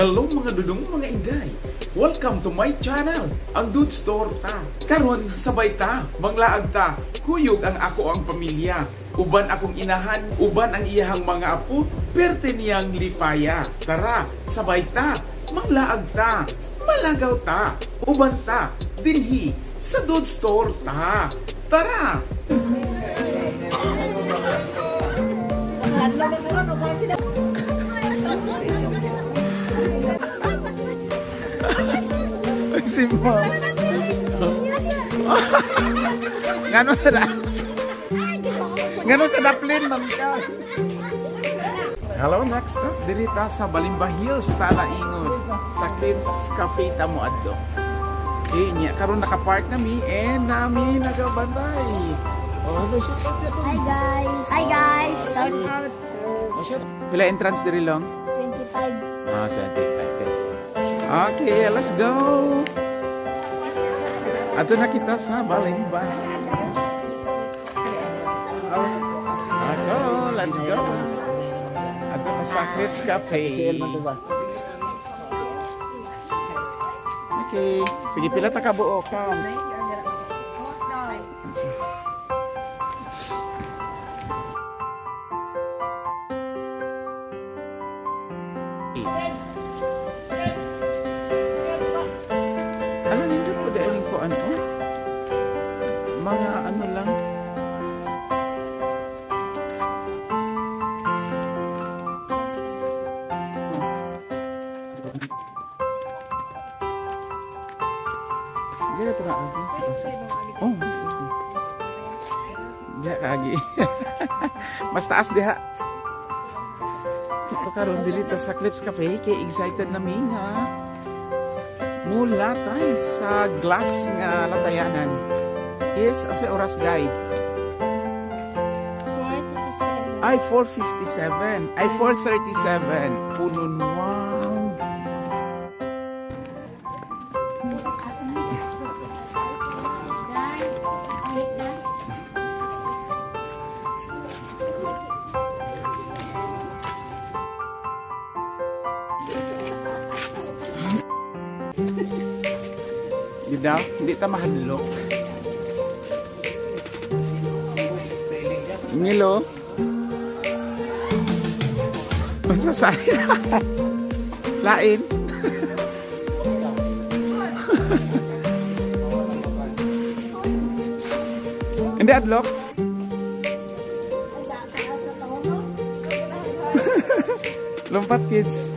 Hello mga dudong, mga inday. Welcome to my channel, ang Dudes Torta. Karon sabay ta, manglaag ta, kuyog ang ako ang pamilya. Uban akong inahan, uban ang iyahang mga apo, perte niyang lipaya. Tara, sabay ta, manglaag ta, malagaw ta, uban ta, dinhi sa Dudes Torta. Tara! Si Mom. Ngano sa da? Ngano sa daplin, ma'am ka? Hello, next up diri ta sa Balimba Hills, Talaingod, sa Cliffs Cafe ta mo adto. Eh nya karon naka-park nami and nami nagabantay. Oh, hello, shout out. Hi guys. Hi guys. Shout out. Oh, shout. Pila entrance diri long? 25. Ah, 25. Okay, let's go. Ato na kita sa Balimba. Ako, let's go. Ato na sa Cliffs Cafe. Okay. Sige, pila ta ka buo. Come. Ano nindot po dahil ko ano? Mga ano lang. Hindi na ito kaagi. Oh, hindi kaagi. Mas taas diha. Ito karon dili ta sa Cliffs Cafe kay excited na mi nga mula tay sa glass nga latayanan. Is asa oras guy? 4:57. Ay 4:57. Ay 4:37. Punon, wow. Di daw, hindi ta mahadlok. Ngilo. Magsasay. Lain. Hindi adlok. Lompat kids.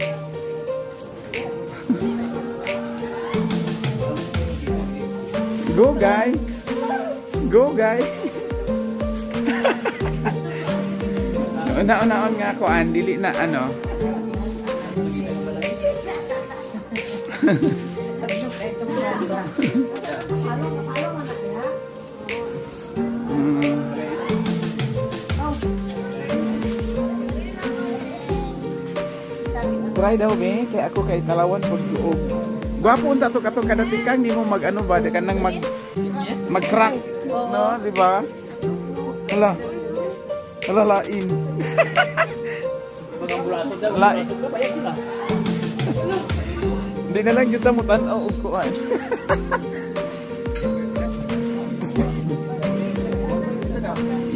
Go guy. Go guy. Una-unaon nga ako, an dili na ano. Try daw be, kay ako kay talawan pagduog. Gwapo unta to katong kadatikang di mo mag ano ba, di ka nang mag mag-crack, no, di ba? Hala. Hala lain. Lain. Hindi na lang jud ta mo tan-aw og kuan.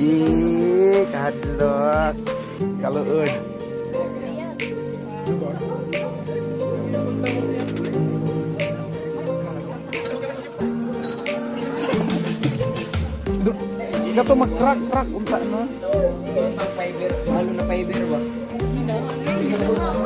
Ih, kahadlok. Kaluod. Ikaw to mag-crack-crack unta no? Fiber, mahalo na fiber ba? Oo.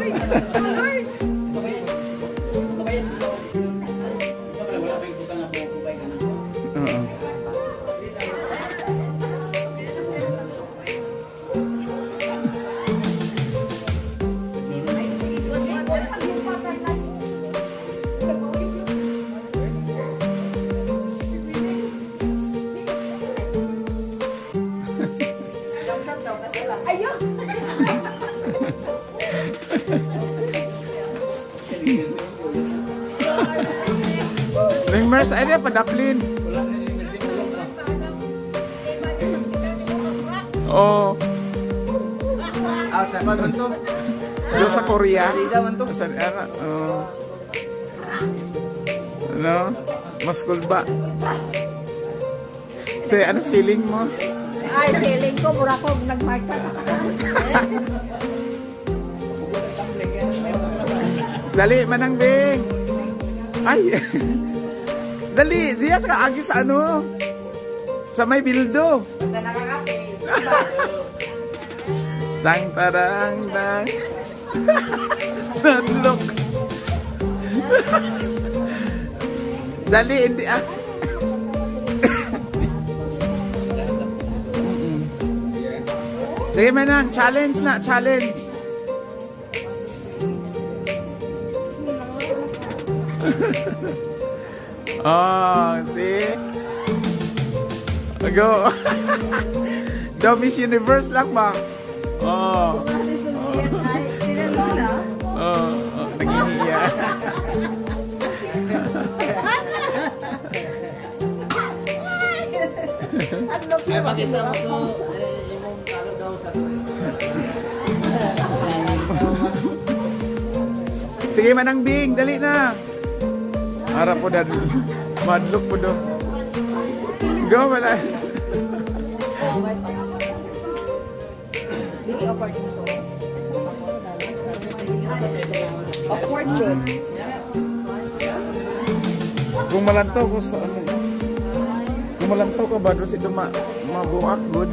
Ringmers, ay na padaplin. Oh. Ah, sa kon to. Doon sa Korea. Sa ano? Oh. Ano? Mas kulba. Te, ano feeling mo? Ay, feeling ko, mura ko nagmarcha. Dali, Manang Bing! Ay! Dali, diya sa kaagi sa ano? Sa may bildo. Tang tarang tang. Nadlok. Dali, hindi ah. Sige, Manang, challenge na, challenge. Oh, see? Go. The Miss Universe lang ba? Oh. Oh, oh, naghihiya. Ay, pakita mo to. Eh, imong talo daw sa Sige, Manang Bing, dali na. Harap po dad. Madlok po do. Go, wala. Dili awkward dito. Awkward yun. Kung malantaw ko sa ano. Kung malantaw ka ba, doon si Duma, mabuak, good.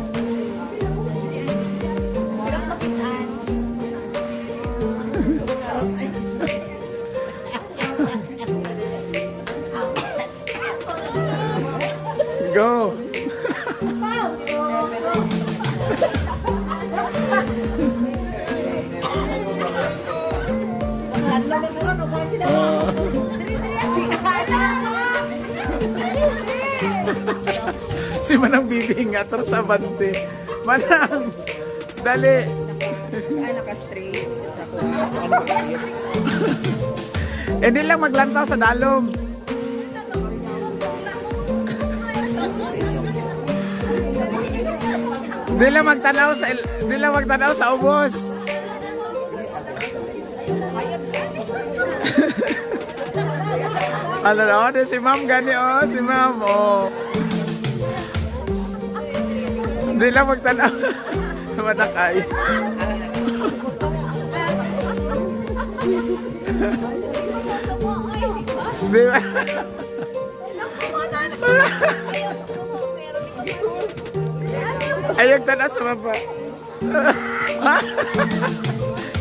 Go! Si Manang Bibing nga, sa abante. Manang! Dali! Ay, naka-straight. Hindi lang maglantaw sa dalom. Hindi lang magtanaw sa hindi lang magtanaw sa ubos. Ano na, oh, si ma'am gani oh, si ma'am oh. Hindi lang magtanaw sa madakay. Di ba? Ayog tanaw sa baba.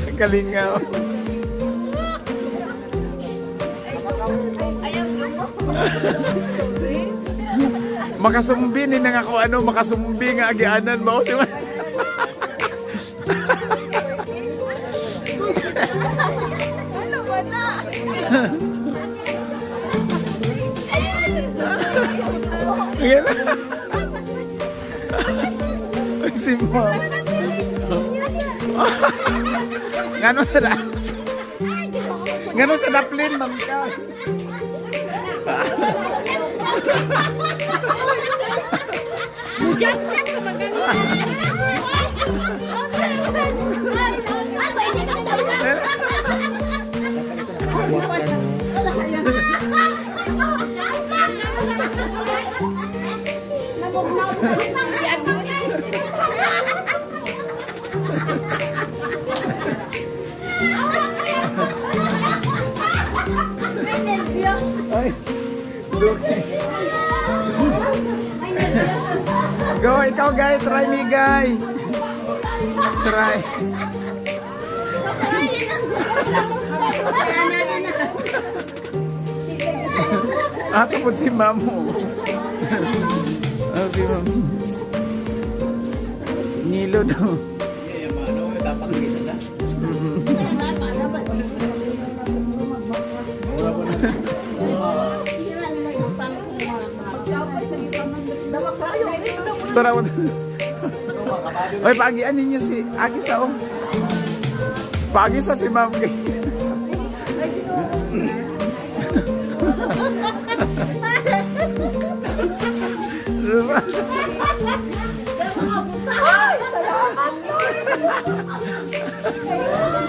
Ang kalingaw. Makasumbi ni nang ako ano, makasumbi nga agianan mo si Ano ba na? Ayan. Ay, si ma'am. Ngano sa da? Ngano sa daplin, ma'am ka? Ay, look. Go, ikaw guy, try me guy. Try. Ato po si mamo. Ah, si ma'am. Nilo daw. Tara mo. Oy, paagian ninyo si Agi sa oh. Paagi sa si ma'am.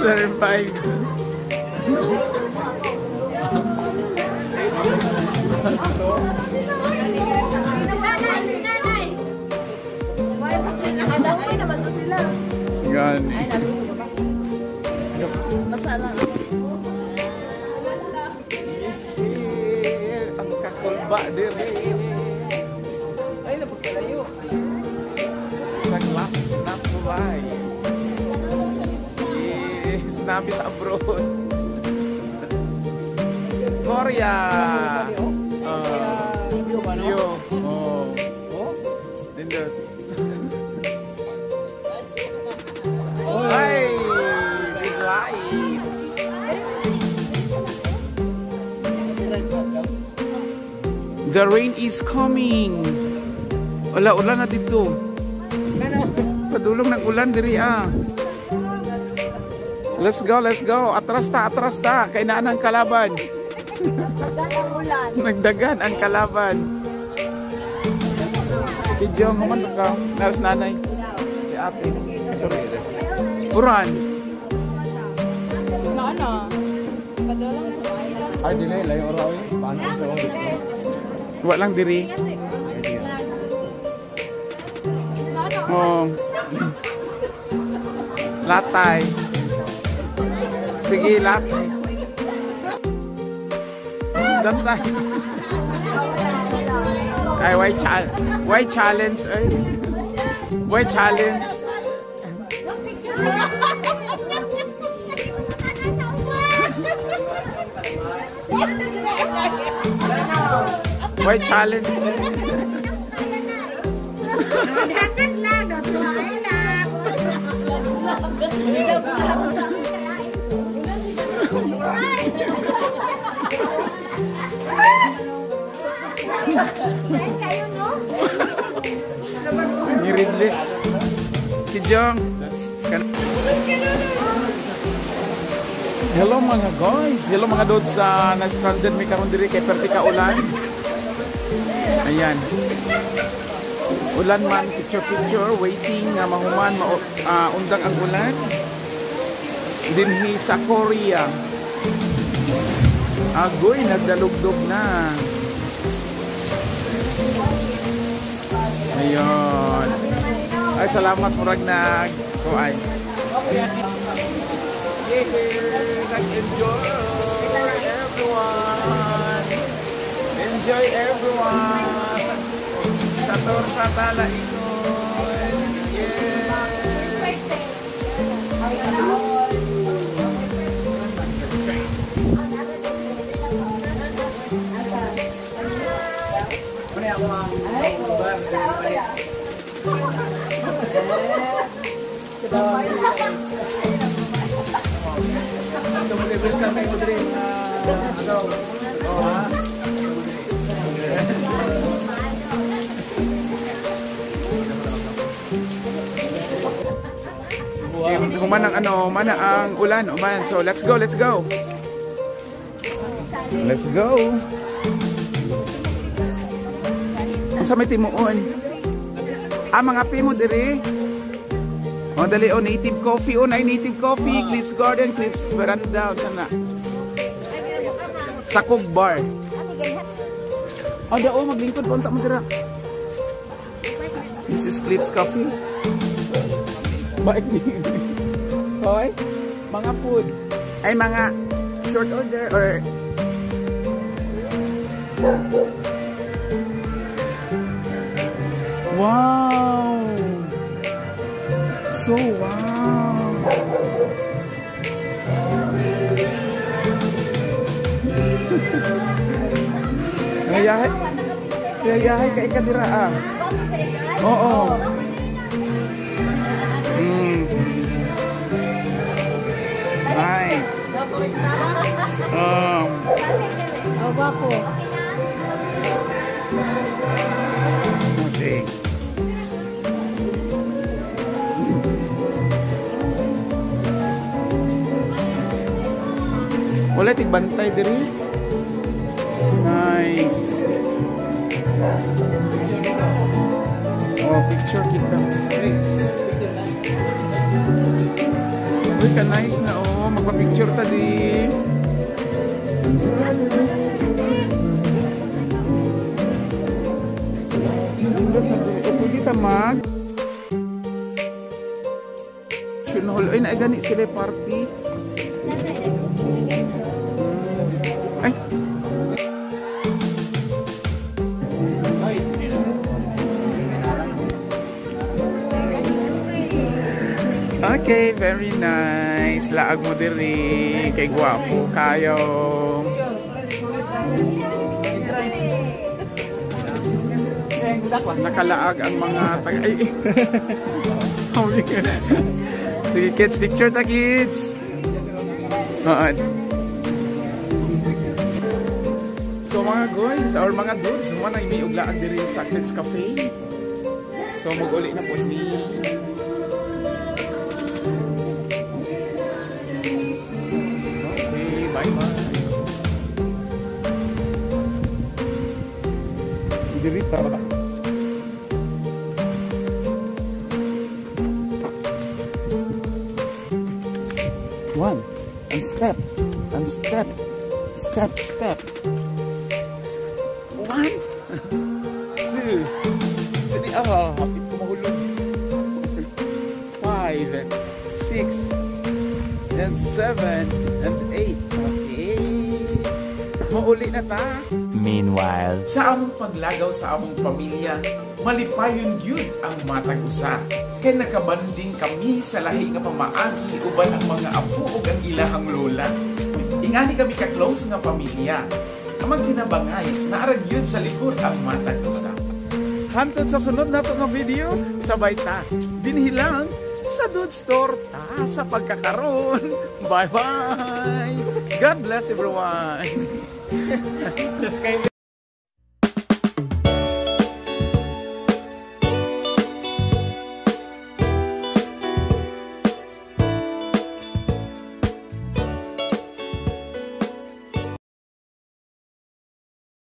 Survive. Nanay! Nakadaway naman to sila. Gani. Basta lang. Eh, ang kakulba dire. Ay, napagkalayo. Sa glass na tulay. Yes, nabi sa abroad. Korea. Yo. Oh. Nindot. Ay, big light. The rain is coming. Wala, ulan na dito. Padulong ng ulan diri ah. Let's go, let's go. Atras ta, atras ta. Kay naan ang kalaban. Ulan. Nagdagan ang kalaban. Kijong, human ka. Naras nanay. Si ate. Ay, sorry. Uran. Ano? Ay, dili, layo raw eh. Paano sa Wa lang diri. Oh. Latay. Sige, latay. Latay. Ay, why challenge? Ay. Why challenge? Why challenge? Ngiridles. Kijong. Hello mga guys. Hello mga dudes sa na-stranded mi karon diri kay perti ka ulan. Ayan. Ulan man, picture picture, waiting nga mahuman undang ang ulan. Dinhi sa Korea. Agoy, nagdalugdog na. Ayun. Ay, salamat murag nag kuay. Yeah, nag-enjoy everyone. Enjoy everyone. Sa tor sa tala ingon. Yes. Human ang ano, human ang ulan, human. So let's go, let's go. Let's go. Unsa may timuon? Ah, mga pimo diri. Oh, dali oh, native coffee oh, nay native coffee, Cliffs Garden, Cliffs Veranda, sana. Sakog Bar. Oh, da oh, maglingkod pa unta mo dira. This is Cliffs Coffee. Bike ni. Hoy, mga food. Ay, mga short order or wow! So wow! Ngayahay. Ngayahay ka ikadira ah. Oo. Nice. Oh, guwapo. Okay. Wala tigbantay diri. Nice. Oh, picture kita. Uy, ka nice na oh. Magpa-picture ta di. O pwede ta mag Hall. Ay, naigani sila party. Ay. Okay, very nice. Laag mo diri kay gwapo kayo. Nakalaag ang mga taga ay. Sige kids, picture ta kids. Oo. So mga guys, or mga dudes, mo na ini og laag diri sa Kids Cafe. So mag-uli na po ni. Okay, bye-bye. Diri ta. One, and step, step, step. 1, 2, 3, ah, hapit ko mahulog. 5, 6, and 7, and 8. Okay. Mauli na ta. Meanwhile, Sa among paglagaw sa among pamilya, malipayon gyud ang matag usa. Kay nakabanding kami sa lahi nga pamaagi uban ang mga apo ug ang ilahang lola. Ingani kami ka close nga pamilya. Ang magtinabangay, naara gyud sa likod ang matag usa. Hantod sa sunod nato nga video, sabay ta. Dinhi lang sa Dudes Torta sa pagkakaron. Bye-bye. God bless everyone. Subscribe.